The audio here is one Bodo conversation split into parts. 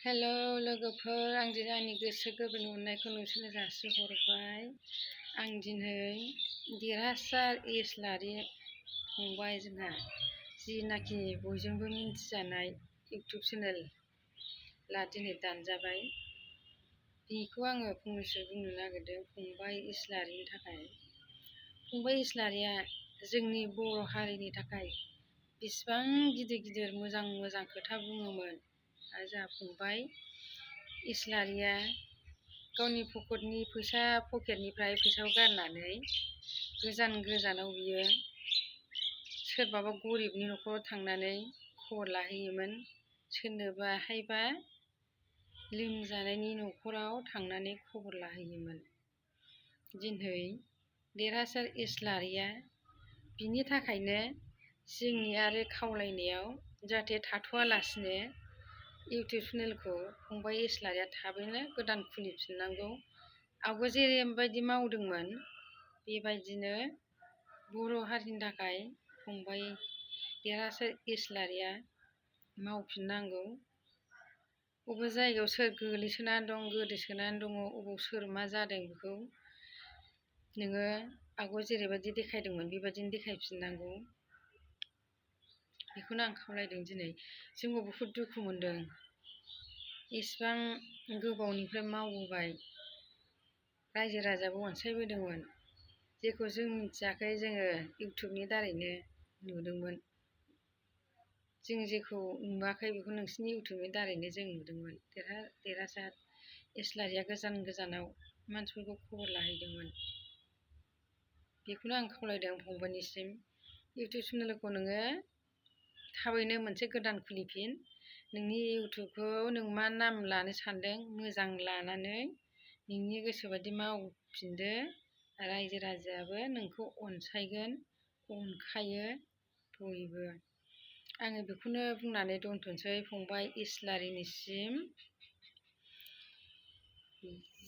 हेलौ लोगोफोर, आं दिनै आंनि गोसो गोरबोनि अननायखौ नोंसोरनो जासिहरबाय। आं दिनै देरहासार इस्लारि फंबाय जोंहा जिनाखि बयजोंबो मिन्थिजानाय इउटुब चेनेला दिनै दानजाबाय। बेखौ आङो फंनैसो बुंनो नागिरदों फंबाय इस्लारिनि थाखाय। फंबाय इस्लारिया जोंनि बर' हारिनि थाखाय बेसेबां गिदिर गिदिर मोजां मोजां खोथा बुङोमोन। आरो जोंहा फंबाय इस्लारिया गावनि पकेटनिफ्राय फैसाखौ गारनानै गोजान गोजानाव बियो सोरबाबा गरिबनि न'खराव थांनानै खबर लाहैयोमोन, सोरनोबाहायबा लोमजानायनि न'खराव थांनानै खबर लाहैयोमोन। दिनै देरहासार इस्लारिया बिनि थाखायनो जोंनि आरो खावलायनायाव जाहाथे थाथ'आलासिनो इउटुब चेनेलखौ फंबाय इस्लारिया थाबैनो गोदान खुलिफिननांगौ। आवगाय जेरैबायदि मावदोंमोन बेबायदिनो बर' हारिनि थाखाय फंबाय देरहासार इस्लारिया मावफिननांगौ। बबे जायगायाव सोर गोलैसोनानै दं, गोदोसोनानै दङ, अबाव सोर मा जादों बेखौ नोङो आवगाय जेरैबायदि देखायदोंमोन बेबायदिनो देखायफिननांगौ। बेखौनो आं खावलायदों दिनै। जोंबो बहुद दुखु मोनदों। इसिबां गोबावनिफ्राय मावबोबाय, रायजो राजायाबो अनसायबोदोंमोन। जेखौ जों मिथियाखै जोङो इउटुबनि दारैनो नुदोंमोन। जों जेखौ नुवाखै बेखौ नोंसिनि इउटुबनि दारैनो जों नुदोंमोन। देरहासार इस्लारिया गोजान गोजानाव मानसिफोरखौ खबर लाहैदोंमोन। बेखौनो आं खावलायदों फंबायनिसिम। इउटुब चेनेलखौ नोङो थाबैनो मोनसे गोदान खुलिफिन। नोंनि इउटुबखौ नों मा नाम लानो सानदों मोजां लानानै नोंनि गोसोबायदि मावफिनदो। रायजो राजायाबो नोंखौ अनसायगोन, अनखायो बयबो। आङो बेखौनो बुंनानै दोनथ'नोसै फंबाय इस्लारिनिसिम।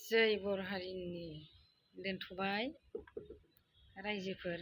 जै बर' हारिनि। दोनथ'बाय रायजोफोर।